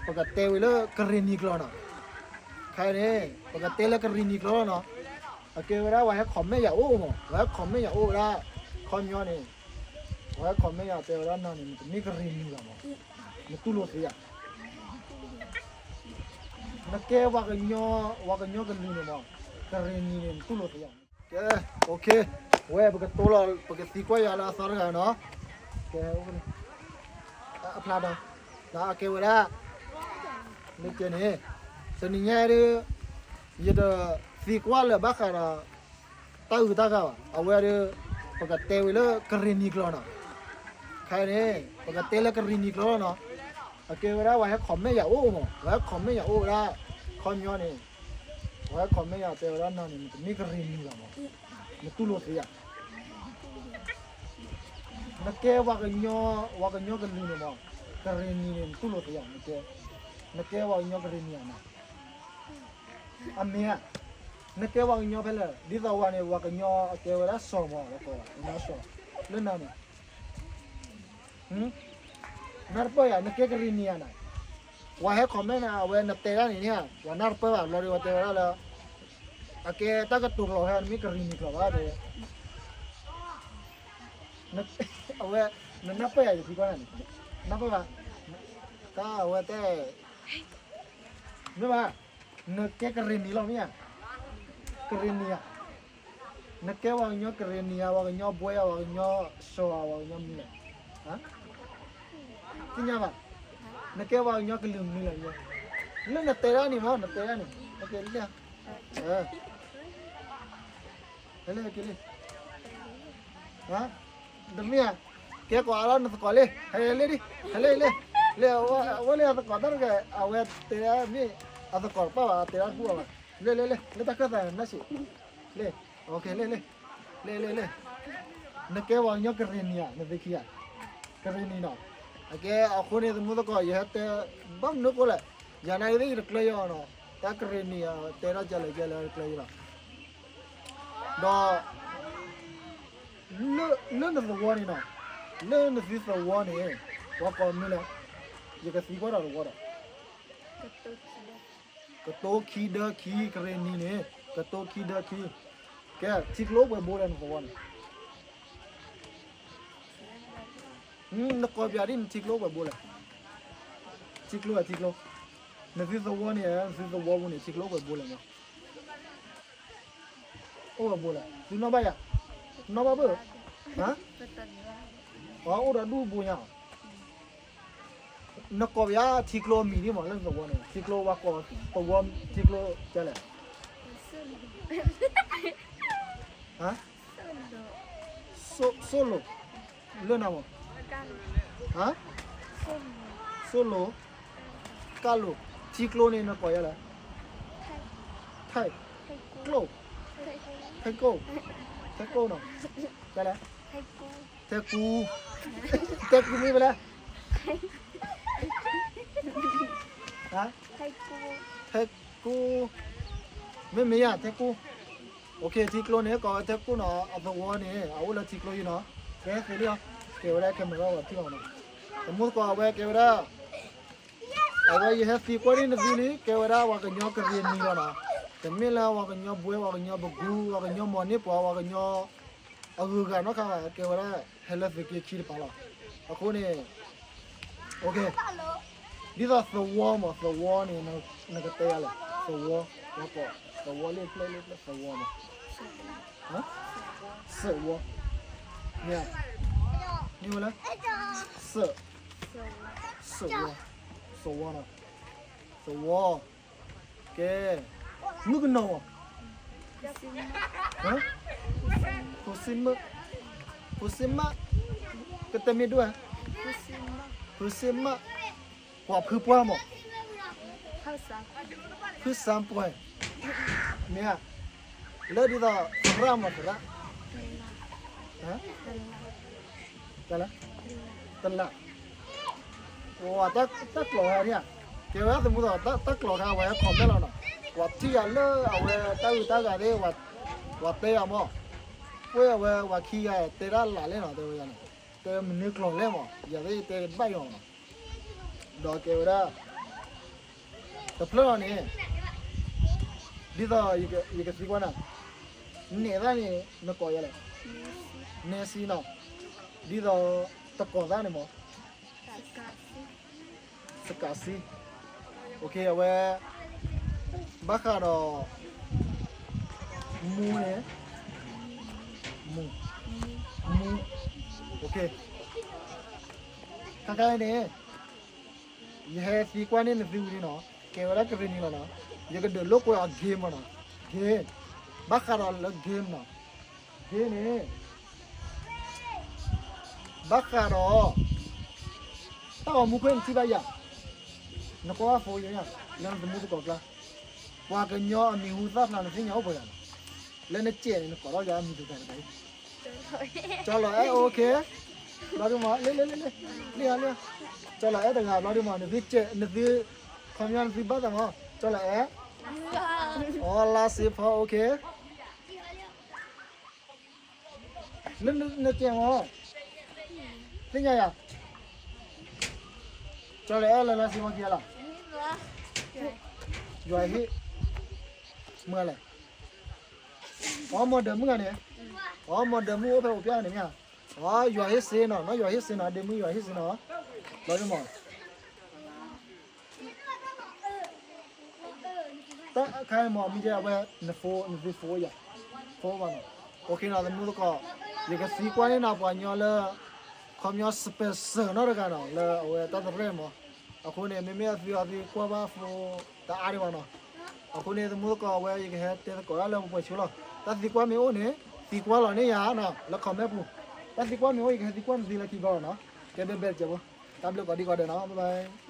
ပကတဲဝဲလၢကရ့ၣ်နံၤကျိာ်နီၤ. ခဲအံၤန့ၣ် ပကတဲလၢကရ့ၣ်နံၤကျိာ်လီၤနီၤ. အကဲဝဲဒၣ် ပှၤဟဲ comment ယၤအိၣ်မး, ပှၤဟဲ comment ယၤအိၣ်ဝဲဒၣ် ခီပညီန့ၣ်, ပှၤဟဲ comment ယၤတဲဝဲဒၣ် နၤန့ၣ် နတမ့ၢ်ကရ့ၣ်နံၤဘၣ်မး, နတူၢ်လိာ်သ့ဧါ. နကဲပှၤကညီ, ပှၤကညီကလုာ်န့ၣ်မး, ကရ့ၣ်နံၤန့ၣ် နတူၢ်လိာ်သ့ဧါ. ကဲ, ဝဲပကတိၤလီၤ, ပကသံကွၢ်ယၤလၢအသီတဂၤနီၤ. ကဲ, အဖျါဒီး, ကဲဝဲဒၣ်, မ့ၢ်ကဲန့ၣ်, တနံၤညါဒီး ယတသံကွၢ်လၢၤဘၣ်ဃးဒီး တၢ်အုးတၢ်ဂၤဘၣ်. အဝဲဒီး ပကတဲဝဲလၢကရ့ၣ်နံၤကျိာ်နီၤ. ခဲအံၤန့ၣ် ပကတဲလၢကရ့ၣ်နံၤကျိာ်လီၤနီၤ. အကဲဝဲဒၣ် ပှၤဟဲ comment ယၤအိၣ်မး, ပှၤဟဲ comment ယၤအိၣ်ဝဲဒၣ် ခီပညီန့ၣ်, ပှၤဟဲ comment ယၤတဲဝဲဒၣ် နၤန့ၣ် နတမ့ၢ်ကရ့ၣ်နံၤဘၣ်မး, နတူၢ်လိာ်သ့ဧါ. နကဲပှၤကညီ, ပှၤကညီကလုာ်န့ၣ်မး, ကရ့ၣ်နံၤန့ၣ် နတူၢ်လိာ်သ့ဧါ. နကဲ, နကဲပှၤကညီကရ့ၣ်နံၤဧါနၤ. အမ့ၢ်ဧါ. နကဲပှၤကညီဖဲလဲၣ်. ဒ်သိးဝဲန့ၣ် ပှၤကညီအကဲဝဲဒၣ်စီၤမး, ပှၤကိးဝဲကညီစီၤ, လၢနၤန့ၣ် နၢ်တပၢၢ်ယၤ, နကဲကရ့ၣ်နံၤဧါနၤ. ပှၤဟဲ comment န့ၣ် အဝဲနတဲဒၣ်န့ၣ်န့ၣ်, ပှၤနၢ်တပၢၢ်ဘၣ်, လီၤဒီးပှၤတဲဝဲဒၣ်လၢ အကဲတၢ်ကတိၤကျိာ်ဖဲ နမ့ၢ်ကရ့ၣ်နံၤကျိာ်ဘၣ်တဲဝဲ. အဝဲ, နနၢ်ပၢၢ်ယၤ ယသံကွၢ်နၤန့ၣ်, နၢ်ပၢၢ်ဘၣ်. တၢ်အဝဲတဲ, မ့ၢ်ဘၣ်, နကဲကရ့ၣ်နံၤလီၤမ့ၢ်ဧါ. ကရ့ၣ်နံၤဧါ. နကဲပှၤကညီကရ့ၣ်နံၤဧါ, ပှၤကညီဘှဲဧါ, ပှၤကညီစီၤဧါ, ပှၤကညီမနုၤလဲၣ်. သ့ၣ်ညါဘၣ်. နကဲပှၤကညီကလုာ်မနုၤလဲၣ်. လၢနတဲဒၣ်န့ၣ်မး, နတဲဒၣ်န့ၣ်, နကဲလၢ ဟဲလၢက့ၤလံ. တမ့ၢ်ဧါ. ကဲကွၢ်အလီၤနသကိးလံ, ဟဲလၢဒံး, ဟဲလၢလံ, လၢအဝဲလၢအသကိးတၢ်တဂၤ, အဝဲတဲဒၣ်မ့ၢ်အသကိးတပၣ်ဘၣ်, တဲဒၣ်တဘူၣ်အီၤဘၣ်. လၢလၢလၢ, လၢတၢ်ခၢၣ်သးနၢ်စံး, လၢ, လၢလၢလၢ, နကဲပှၤကညီကရ့ၣ်နံၤဧါ, နသ့ခံဧါ. ကရ့ၣ်နံၤနီၤ. အကဲအဃိန့ၣ် သမူသကိး ယဟဲတဲ, ဘၣ်မနုၤဃိလဲၣ်, ယၤနာ်က့သ့ၣ် ယတကျၢၤယီၤနီၤ, တၢ်ကရ့ၣ်နံၤဧါ, တဲထီၣ်ကလဲၣ်ကလဲၣ် တကျၢၤယီၤလီၤ. ဒီး လၢနသဝီန့ၣ်နီၤ, လၢနသုသဝီန့ၣ်, ပှၤကိးမနုၤလဲၣ်. ယကသံကွၢ်ဒီးသဝီဒီး, ကတိၤခံဒၢခံ, ကရ့ၣ်နံၤန့ၣ်, ကတိၤခံဒၢခံ. ကဲ, ထံကျိအိၣ်ပှဲၤဘိလဲၣ် နသဝီန့ၣ်. နကိးပၠးဒ် နထံကျိအိၣ်ပှဲၤဘိလဲၣ်. ထံကျိဧါ, ထံကျိ. နသုသဝီန့ၣ်, နသုသဝီပူၤန့ၣ် ထံကျိအိၣ်ပှဲၤဘိလဲၣ်မး. အိၣ်ဝဲဘိလဲၣ်, သုနီၣ်ဘၣ်ယၤ, နီၣ်ဘၣ်ဘၣ်, အိၣ်ဒီးဒူၣ်ဘိညါ. နကိးပၠးထံကျိမံၤဒ်မး လၢနသဝီန့ၣ်, ထံကျိဝဲကိး, သဝီထံကျိကလဲၣ်. စိၣ်လိၤ, လၢနၤမး, စိၣ်လိၤ, ကၢ်လိၤ, ထံကျိန့ၣ် နကိးယၤလဲၣ်. ထဲ, ကျိ, ထဲကိၣ်, ထဲကိၣ်နီၤ, ကလဲၣ်, ထဲကူ, ထဲကူမ့ၢ်ဖဲလဲၣ်. ထဲကူ, မ့ၢ်မ့ၢ်ယၤ ထဲကူ. ထံကျိန့ၣ် ကိးဝဲထဲကူနီၤ, အသဝီန့ၣ် အအိၣ်လၢထံကျိယံၤနီၤ. ကဲသ့လံ, ကဲဝဲဒၣ် camera ဝဲထံၣ်လီၤနီၤ. သမူသကိး အဝဲကဲဝဲဒၣ် အဝဲယဟဲသံကွၢ်န့ၢ်နသုလံ, ကဲဝဲဒၣ်ပှၤကညီကရ့ၣ်နံၤလီၤနီၤ. တမ့ၢ်လၢပှၤကညီဘှဲ, ပှၤကညီပကူ, ပှၤကညီမီၤန့ၢ်ပှၤ, ပှၤကညီအဂုၤအဂၤနီတခါဘၣ်, ကဲဝဲဒၣ်ဟဲလၢသုးက့ခံတပၤလီၤ. အဃိန့ၣ် ဒ်သိးသဝီမး, သဝီန့ၣ် နကတဲယၤလဲၣ်, သဝီ, သဝီလၢပျဲၢ်လၢပျဲၢ် သဝီမး, သဝီ, မ့ၢ်ဝဲလၢ သဝီ, သဝီနီၤ, သဝီ, ကဲ, မုၣ်ကနီၤမး, ဖိစ့မၢ, ဖိစ့မၢ, ကတဲမ့ၢ်ဒိၣ်ဧါ, ဖိစ့မၢ, ပှၤဖုပှၢ်မး, ဖုစၢပှၢ်, မ့ၢ်ဧါ, လၢဒ်သိးသရၣ်မး သရၣ်, တလး, တလး, တၢ်ကျိာ်ခါန့ၣ်ဧါ, ကဲဝဲသမူသကိး တၢ်ကျိာ်ခါ အဝဲဟဲ comment လီၤနီၤ, ပှၤထံၣ်ယၤလၢအဝဲ တၢ်အုးတၢ်ဂၤသ့ၣ်, ပှၤတဲယၤမး, ပှဲၤအဝဲ ပှၤခံဂၤတဲတၢ်လၢ်လဲၣ်နီၤ, တဲဝဲယၤန့ၣ်, တဲမနုၤကျိာ်လဲၣ်မး, ယၤသ့ၣ်တဲဘၣ်ယီၤနီၤ, ဒီးကဲဝဲဒၣ် တဖျၢၣ်လီၤန့ၣ်, ဒ်သိးယကသံကွၢ်နၤ, နဲၣ်သၣ်န့ၣ် နကိးယၤလဲၣ်, နဲစံနီၤ, ဒ်သိး တကိးသၣ်န့ၣ်မး, စကးစံ, အဝဲ ဘၣ်ဃးဒီး မူန့ၣ်, မူ, မူ, ခါခါအံၤန့ၣ် ယဟဲသံကွၢ်န့ၢ်နသုဝံၤလံနီၤ, ကဲဝဲဒၣ်ကရ့ၣ်နံၤလီၤနီၤ, ယကဒုးလိာ်ကွဲအီၤ game မးနီၤ, game, ဘၣ်ဃးဒီးလၢ game နီၤ, game န့ၣ် ဘၣ်ဃးဒီး တၢ်ဂီၤမူခွဲးနထံၣ်ဘၣ်ယၤ, နကွၢ်ဘၣ်ဖိယၤ, လၢနသမူသကိးကျါ, ပှၤကညီအမံၤဟူသၣ်ဖျါနသ့ၣ်ညါအိၣ်ပှဲၤဂၤနီၤ, လၢနစဲးန့ၣ် နကိးထီၣ်ယၤအမံၤတဂၤတဂၤအံၤ, ကၠီလီၤအဲၣ် okay, ဘျီဒုမး လ့လ့လ့လ့, လ့ဧါလ့ဧါ, ကၠီလီၤအဲၣ်တဂၤ ဘျီဒုမး နသုစဲး နသု ခီပညီနသုဘၣ်သးမး ကၠီလီၤအဲၣ်, အီလါစ့ဖီ okay, လၢနစဲးမး သ့ၣ်ညါယၤ, ကၠီလီၤအဲၣ်လၢလါစ့ဖီခံဂၤလီၤ, ယွၤဟ့ၣ် မုၢ်လဲၣ်, အီ မီၢ်ဒၢးမုၣ်ဂၤန့ၣ်, အီ မီၢ်ဒၢးမုၣ်အိၣ်ဖဲအိၣ်ပျဲန့ၣ်မ့ၢ်ဧါ, အီ ယွၤဟ့ၣ်စ့နီၤ နီၢ်ယွၤဟ့ၣ်စ့နီၤ ဒ့မုၣ်ယွၤဟ့ၣ်စ့နီၤ, ဘျီဒုမး တၢ်ခါအံၤမး မ့ၢ်ကဲအဝဲ န phone နသု phone ယၤ, phone ဘၣ်နီၤ, okay နီၤ သမူသကိး, ယကသံကွၢ်န့ၢ်နၤပှၤကညီလၢ ခီပညီ special နီတဂၤနီၤ လၢအဝဲတၢ်တရဲၣ်မး, အဃိန့ၣ် မ့မ့ၢ်အသုအီၤသုကွၢ်ဘၣ် phone တအါဒံးဘၣ်နီၤ, အဃိန့ၣ် သမူသကိး အဝဲယကဟဲတဲသကိးတၢ်လၢပှဲၤဆိလီၤ, တၢ်သံကွၢ်မ့ၢ်အိၣ်န့ၣ် သံကွၢ်လီၤန့ၢ်ယၤနီၤ လၢ comment ပူၤ, တၢ်သံကွၢ်မ့ၢ်အိၣ် ယကဟဲသံကွၢ်နသုလၢခံဘျီလီၤနီၤ, ကဲဘဲဘဲတကဲးဖိ, တၢ်ဘျုးကိးဒံကိးဒဲးနီၤ bye bye.